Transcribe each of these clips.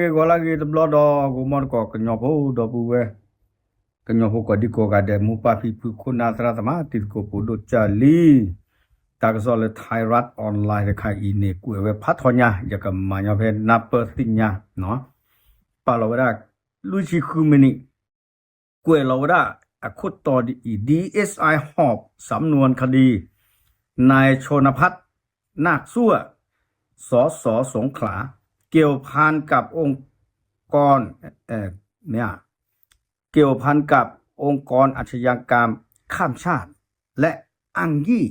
ဂ့ၤဂီၤလၢဂ့ၤတဘျီဒီး ဂိၤမီတကိးကညီဖိဒီပုၢ်ဝဲၢ်, ကညီဖိကိးဒံကိးဂၤဒဲး မိၢ်ပၢ်ဖံဖု ခိၣ်နၢ်သရၣ်သမါ တံၤသကိး ပဒိၣ်ကၢ်လံၤ, တၢ်ကစီၣ်လၢ Thairath Online တခါအံၤန့ၣ် ကွဲးဝဲဖးထီညါ ယကမၤညီဖဲနၢ်ပၢၢ်သ့ၣ်ညါ, ပာ်လီၤဝဲဒၣ် လွံၢ်ဆံဃုမံးနံး ကွဲးလီၤဝဲဒၣ်အခိၣ်တီဒ်အံၤ, DSI หอบสำนวนคดี นายชนพัฒน์ นาคซั่ว สส สงขลา เกี่ยวพันกับองค์กร เอ่อ เนี่ย เกี่ยวพันกับองค์กรอาชญากรรมข้ามชาติ และอ้างยี่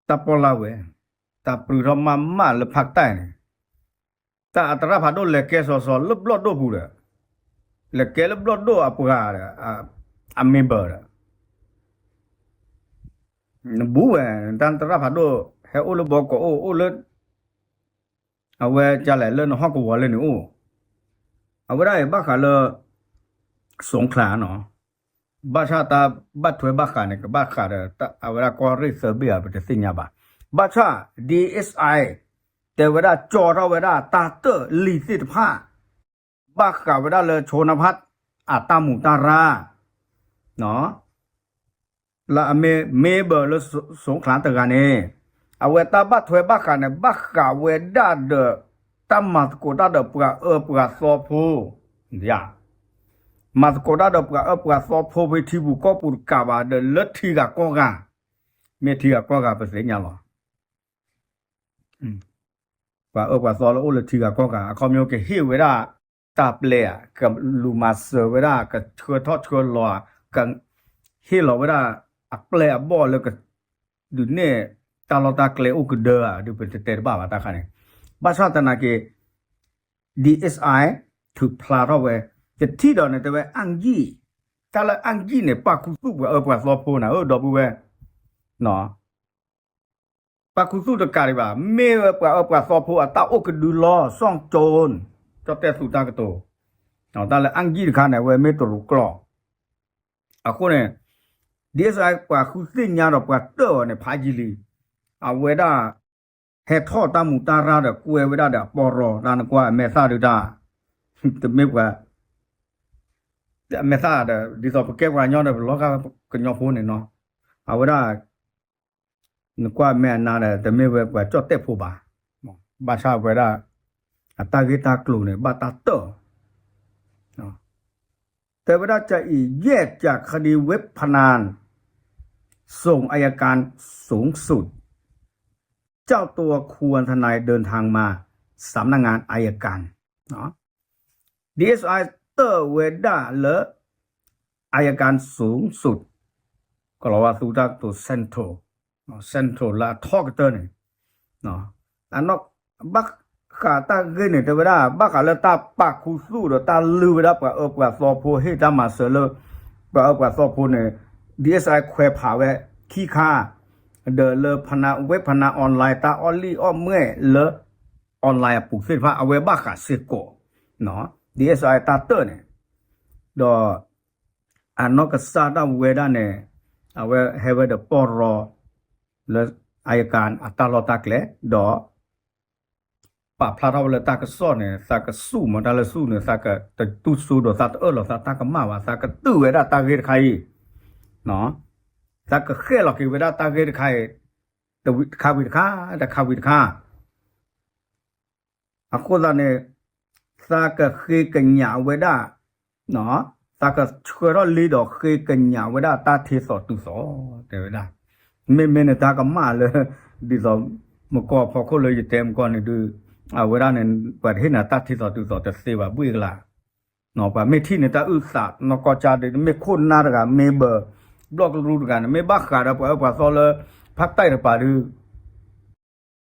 တၢ်ပီၣ်လၢ်ဝဲ, တၢ်ပြူၤထီၣ်မးမးလၢဖးတၢ်န့ၣ်, တၢ်အသရၣ်ဖးဒိၣ်လဲၤကဲစီၤစီၤလၢဘျီၣ်ဒိၣ်ပူၤဒီး, လဲၤကဲလၢဘျီၣ်ဒိၣ်အပှၤဒီး, အ member ဒီး, နဘူးဝဲ, တၢ်သရၣ်ဖးဒိၣ် ဟဲအိၣ်လၢဘီကီးအိၣ် အိၣ်လၢ အဝဲကလဲၣ်လၢနဟီၣ်ကဝီၤလၢန့ၣ်အိၣ်, အဝဲဒၣ်အံၤဘၣ်ဃးလၢ စူၤခလးနီၤ, ဘၣ်ဆၣ်တၢ်ဘၣ်ထွဲဘၣ်ဃးန့ၣ် ကဘၣ်ဃးဒီး အဝဲဒၣ်ကီၢ်ရ့ၣ်သၢဘ့ၣ်ဧါ ပတသ့ၣ်ညါဘၣ်. ဘၣ်ဆၣ် DSI တဲဝဲဒၣ်ကၠီထီၣ်ဝဲဒၣ်တၢ်တၢၣ်လံၤသ့ၣ်တဖၣ် ဘၣ်ဃးဝဲဒၣ်လၢ ချိုနဖတ် အတၢ်မူးတၢ်ရၢ် လၢအမ့ၢ် member လၢ စူၤခလး တဂၤန့ၣ်, အဝဲတၢ်ဘၣ်ထွဲဘၣ်ဃးန့ၣ် ဘၣ်ဃးဝဲဒၣ်ဒီး တၢ်မၤသကိးတၢ်ဒီးပှၤအၢပှၤသီဖိ, မၤသကိးတၢ်ဒီးပှၤအၢပှၤသီဖိဖဲထံပူၤကီၢ်ပူၤတကးဘၣ် ဒီးလၢထံဂၤကီၢ်ဂၤ, မ့ၢ်ထံဂၤကီၢ်ဂၤပသ့ၣ်ညါလီၤ. ပှၤအၢပှၤသီလၢအိၣ်လၢထံဂၤကီၢ်ဂၤ အခီပညီကဟ့ၣ်ဝဲဒၣ်တၢ်ပျဲဧါ, ကလူၤမၤစၢၤဝဲဒၣ်, ကဆှၢထီၣ်ဆှၢလီၤဧါ, ကဟ့ၣ်လီၤဝဲဒၣ်အပျဲၢ်အဘီၣ်လၢကဒုးနဲၣ်တၢ်လီၢ်တၢ်ကျဲအိၣ်ကဒၢဧါ, ဒုးပတတဲတဘၣ်ဘၣ်တၢ်ခါန့ၣ်, ဘၣ်ဆၣ်သနာ်က့ DSI ထုးဖျါထီၣ်ဝဲ, တထံၣ်ဒီးန့ၣ်တဲဝဲ အင်္ကျီ, တၢ်လၢအင်္ကျီန့ၣ် ပာ်ခူသူၣ်ပှၤအၢပှၤသီဖိနၤဧၢ ဒီပုၢ်ဝဲၢ်, ပာ်ခူသူၣ်တကးဒံးဘၣ်, မ့ၢ်ဝဲပှၤအၢပှၤသီဖိအတၢ်အိၣ်ကဒုလီၤ စီၣ်ကၠိ, ကၠီၣ်တဲၣ်သူတၢ်ကတိၤ, တၢ်လၢအင်္ကျီတခါန့ၣ် အဝဲမ့ၢ်တရူးကျီၢ်, အဃိန့ၣ် DSI ပှၤဃုသ့ၣ်ညါဒီးပှၤတၢၣ်အီၤန့ၣ် ဖးယံာ်လံ, အဝဲဒၣ် ဟဲထီၣ်တၢ်မူးတၢ်ရၢ်ဒီးကွဲဝဲဒၣ်ဒီးအပီၢ်ရီ, တၢ်နကွၢ်အမဲာ်သၣ်ဒုးတၢ်, တမ့ၢ်ပှၤ အမဲာ်သၣ်ဒီး ဒ်သိးပကဲပှၤကညီဒီး ပလီၤဂာ်ကညီဖိန့ၣ်နီၤ, အဝဲဒၣ် နကွၢ်မဲာ်အနါဒီး တမ့ၢ်ဝဲပှၤကၠီၣ်တဲၣ်ဖိဘၣ်, ဘၣ်ဆၣ်ဝဲဒၣ် အတၢ်ဂ့ၢ်တၢ်ကျိၤန့ၣ် ဘၣ်တၢ်တၢၣ် တဲဝဲဒၣ် จะอีกแยกจากคดีเว็บพนัน ส่งอัยการสูงสุด เจ้าตัวควรทนายเดินทางมา สำนักงานอัยการ DSI တၢၣ်ဝဲဒၣ်လၢ อัยการสูงสุด ကလီၤဝါသူတၢ်ကတိၤ central, central လၢအထီကတၢၢ်န့ၣ်, ဘၣ်ဃးတၢ်ဂ့ၢ်န့ၣ် တဲဝဲဒၣ် ဘၣ်ဃးလၢတၢ်ပာ်ခူသူၣ်ဒီးတၢ်လုၢ်ဝဲဒၣ်ပှၤအၢပှၤသီဖိ ဟ့ၣ်တၢ်မၤစၢၤလၢ ပှၤအၢပှၤသီဖိန့ၣ် DSI ခွဲးဖးဝဲခံခါ, ဒီးလၢ ဝဲဖနါ online တၢ်အီၣ်လံၣ်အီၣ်မဲၣ်လၢ online အပူၤသ့ၣ်တဖၣ် အဝဲဘၣ်ဃးစ့ၢ်ကီး DSI တၢ်တၢၣ်န့ၣ်, ဒီး အနီၢ်ကစၢ်ဒၣ်ဝဲဒၣ်န့ၣ် အဝဲဟဲဝဲဒီးပီၢ်ရီ လၢ อัยการ အတၢ်လီၢ်တၢ်ကျဲ ဒီး ပာ်ဖျါထီၣ်ဝဲလၢတၢ်ကစီၣ်န့ၣ် သးကစူၣ်မး တၢ်လၢစူၣ်န့ၣ် သးတတူၢ်စိဒီးသးတအၢၣ်လီၤသးတၢ်ကမၣ်ဘၣ် သးကတုာ်ဝဲဒၣ်တၢ်ဂ့ၢ်တခါအံၤ, သးကဃဲၣ်လီၤက့ၤဝဲဒၣ်တၢ်ဂ့ၢ်တခါအံၤ တခါဝံၤတခါ တခါဝံၤတခါ အဃိသတးန့ၣ် သးကဃ့ကညးဝဲဒၣ်, သးကဆှၢထီၣ်လံဒီးဃ့ကညးဝဲဒၣ်တၢ်ထံသးတုၤသီး တဲဝဲဒၣ်, မ့မ့ၢ်နတၢ်ကမၣ်လၢ ဒ်သိး မကီၢ်ဖီခိၣ်လၢယတဲမကီၢ်န့ၣ်ဒုး အဝဲဒၣ်န့ၣ် ပှၤတဟ့ၣ်နၤတၢ်ထံသးတုၤသီးတသ့ဘၣ်ဘှ့ၣ်ကလာ်, ပှၤမ့ၢ်ထံၣ်န့ၣ်တၢ်အုၣ်သးနီၢ်ကီၢ်ကၢ်ဒုး မ့ၢ်ခိၣ်နၢ်တဂၤ မ့ၢ်ဘၣ် ဘျီၣ်ကရူၢ်တဂၤန့ၣ် မ့ၢ်ဘၣ်ဃးဒီးပှၤအၢပှၤသီလၢ ဖးတၢၣ်တပၤဒုး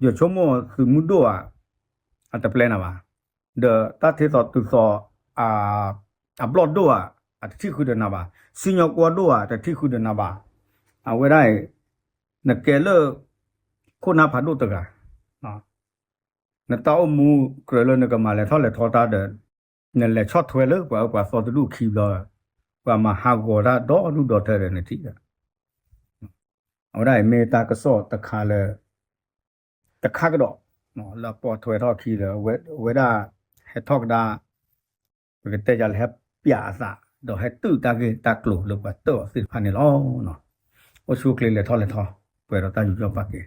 ယဆိကမိၣ်သုးမုၢ်ဒိၣ်ဧါ, အတပျဲနၤဘၣ်, ဒီးတၢ်ထံသးတုၤသီး အဘျီၣ်ဒိၣ်ဧါ, အတထံၣ်ဃုာ်ဒီးနၤဘၣ်, စံၣ်ညီၣ်ကွီၢ်ဒိၣ်ဧါ တထံၣ်ဃုာ်ဒီးနၤဘၣ်, အဝဲဒၣ်အံၤ နကဲလၢ ခိၣ်နၢ်ဖးဒိၣ်တဂၤ, နတၢ်အိၣ်မူကြၢးလၢနကမၤလဲၤထီၣ်လဲၤထီတၢ်ဒီး နလဲၤဆီၣ်ထွဲလၢပှၤအၢပှၤသီတဒူၣ်ခံဘျီ, ပှၤမၤဟးဂီၤတၢ်ဒီဒူၣ်ဒီထၢဒီးနထံၣ်ဒီး အဝဲဒၣ်အံၤမ့ၢ်တၢ်ကစီၣ်တခါလၢ တခါကဒီး လၢအပိာ်ထွဲထီၣ်အခံဒီး အဝဲဒၣ် ဟဲထီၣ်ကဒါ ပကတဲယၤလၢဟဲပျးအသး ဒီးဟဲတုာ်တၢ်ဂ့ၢ်တၢ်ကျိၤလၢပှၤတၢၢ်အီၤသ့ၣ်တဖၣ်န့ၣ်လီၤ. အိၣ်ဆူၣ်အိၣ်ချ့လဲၤထီၣ်လဲၤထီ ပှဲၤဒီးတၢ်ယူးယီၣ်ပာ်ကဲ